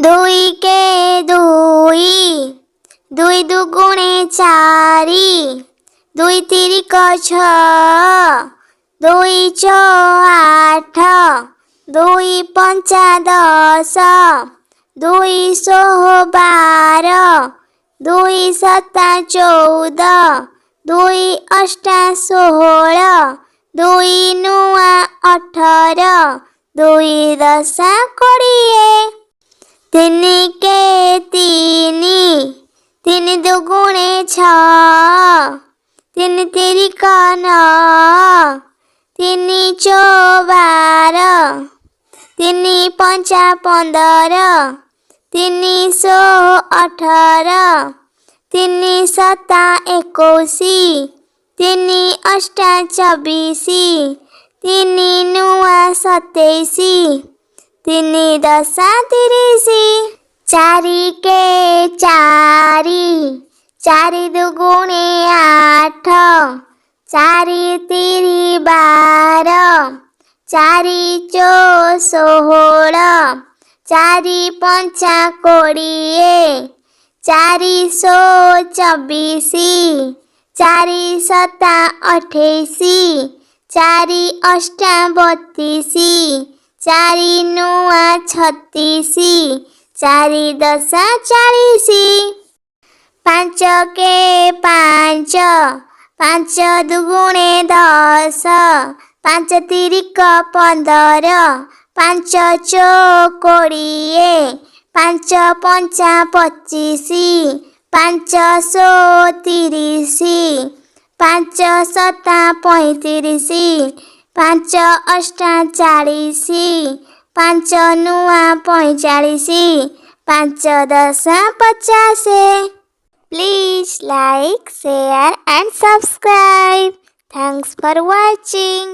ଦୁଇ କେ ଦୁଇ, ଦୁଇ ଦୁଗୁଣେ ଚାରି, ଦୁଇ ତିରିକ ଛଅ, ଦୁଇ ଚଉ ଆଠ, ଦୁଇ ପଞ୍ଚା 10, ଦୁଇ ଷୋହ 12, ଦୁଇ ସତା 14, ଦୁଇ ଅଷ୍ଟା 16, ଦୁଇ ନୂଆ 18, ଦୁଇ ଦଶା 20। ତିନି କେ ତିନି, ତିନି ଦୁଗୁଣେ ଛଅ, ତିନି ତିରିକ ନଅ, ତିନି ଚଉ 12, ତିନି ପଞ୍ଚା 15, ତିନି ଷୋହ 18, ତିନି ସତା 21, ତିନି ଅଷ୍ଟା 24, ତିନି ନୂଆ 27, ତିନି ଦଶା 30। ଚାରି କେ ଚାରି, ଚାରି ଦୁଗୁଣେ ଆଠ, ଚାରି ତିରି 12, ଚାରି ଚଉ 16, ଚାରି ପଞ୍ଚା 20, ଚାରି ଷୋହ 24, ଚାରି ସତା 28, ଚାରି ଅଷ୍ଟା 32, ଚାରି ନୂଆ 36, ଚାରି ଦଶା 40। ପାଞ୍ଚ କେ ପାଞ୍ଚ, ପାଞ୍ଚ ଦୁଗୁଣେ 10, ପାଞ୍ଚ ତିରିକ 15, ପାଞ୍ଚ ଚଉ 20, ପାଞ୍ଚ ପଞ୍ଚା 25, ପାଞ୍ଚ ଷୋହ 30, ପାଞ୍ଚ ସତା 35, ପାଞ୍ଚ ଅଷ୍ଟା 40, ପାଞ୍ଚ ନୂଆ 45, ପାଞ୍ଚ ଦଶା 50। Please like, share and subscribe. Thanks for watching.